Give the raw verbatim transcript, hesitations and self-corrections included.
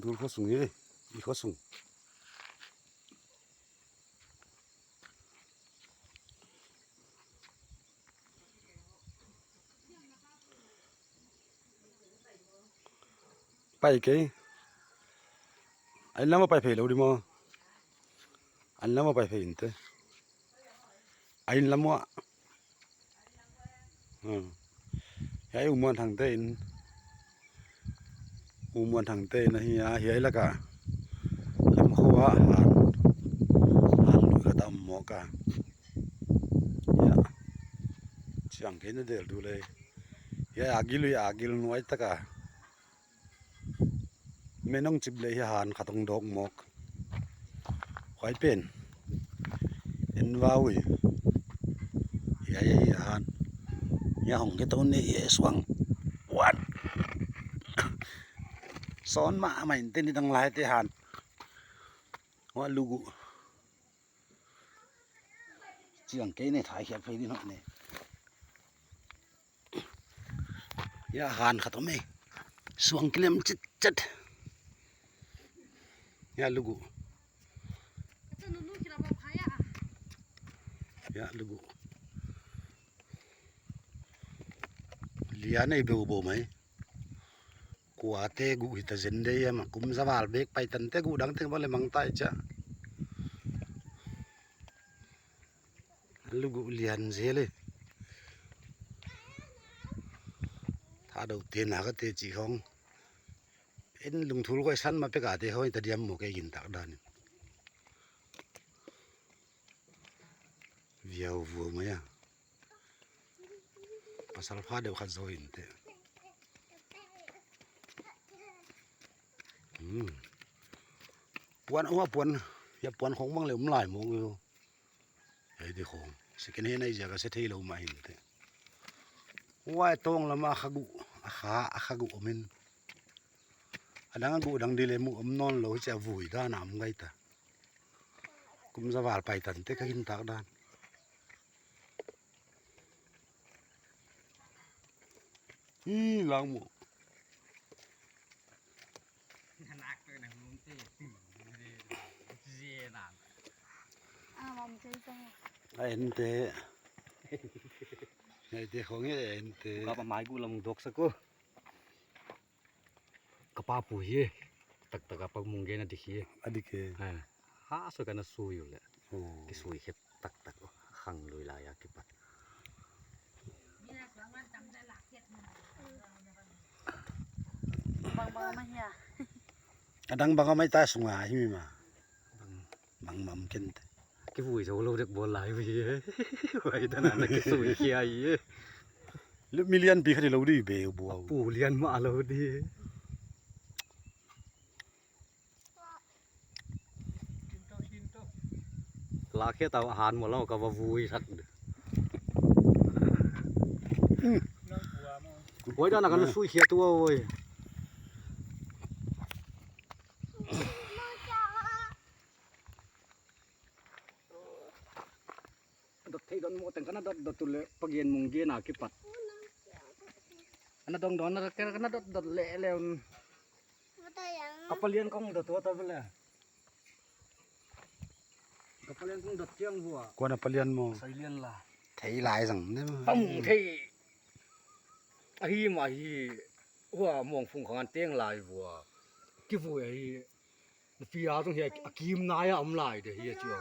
Tul khua sung hi, i khua sung. Pai kei. A inn lam ah pai phei lo ding maw? A inn lam ah pai phei in teh. A inn lam ah. Hmm. Hiai U Muan Thangte inn. U Muan Thangte inn ahi a, hiai lak ah lam khua ah han, han lui khat a om mawk a. Hiai ciang kei na del duh leh. Hiai a gil, hiai a gil nuai tak a. Men hong cip leh hiai han khat hong dawk mawk. Huai pen en va uh hi. Hiai, hiai, hiai han. Hiai hong khe to ne, hiai suang. Wan. Sawn mahmah in teh, nidang lai teh han. Huai luk uh. Ciang kei ne, thai khiak phei ding hoih ne. Hiai han khat om e. Suang kilem citcet. Hiai luk uh. Hiai luk uh. Lian ei beuh beuh mai. Kuate guh hi ta zen dei hiam, kum za val bek paitan teh, guh dang teng bang leh mangtai ciah. Luk uh lian zel e. Thadou te nak a te cih khong. En lungthul koi san ma pek a te khong i ta diam maw, kei gintak dan in. Viau vua mai a. Pasal pha deuh khat zaw in teh. Hmm. Puan, huai puan, hiai puan khong bang leh om lai mawk uh. Hiai te khong second hand ahi ziak a se thei lo mah hi in teh. Huai tawng lam ah a kha guh, a kha, a kha guh om in. A dang a guh dang di leh mu om nawn lo, hici a vui dan a om gai ta. Kum za val paitan teh, ka gintak dan. Hi lang maw. A ente. A ente khong e, a ente. Ka pa mai gu lam dok sa ko. Ka pa pu hi. Taktak a pa mung gen a dik hi. A dik e. Ha. Ha, so ka na sui uh leh. Oh. Kisui khe taktak uh. Khang lui lai a kipat. Bang bang mah hia. A dang bang a mai ta sung a hi mi ma. Bang, bang mam ken te. Kivui zo lo dek bawl lai ui e. Huai dan a na kisui khia hi e. Lu mi lianpi khat hi lo di be bua. Pu lian mah lo di. Lakhia tau han maw, lau ka va vui sak. Oi, dan a kan sui khia tua oi. Dot thei don mo teng kana dot dot tu le pagian mung gen a kipat. Ana dong don na kana dot dot le le un. Ka palian kong dot tua ta bele. Ka palian kong dot tiang vua. Kuan a palian mo. Sai lian la. Thei lai zang ne. Pam thei. Ahi ma hi. Hua mong fung khangan teng lai vua. Kivui ahi. Pia tung hi a kim nai a om lai de hi a cia.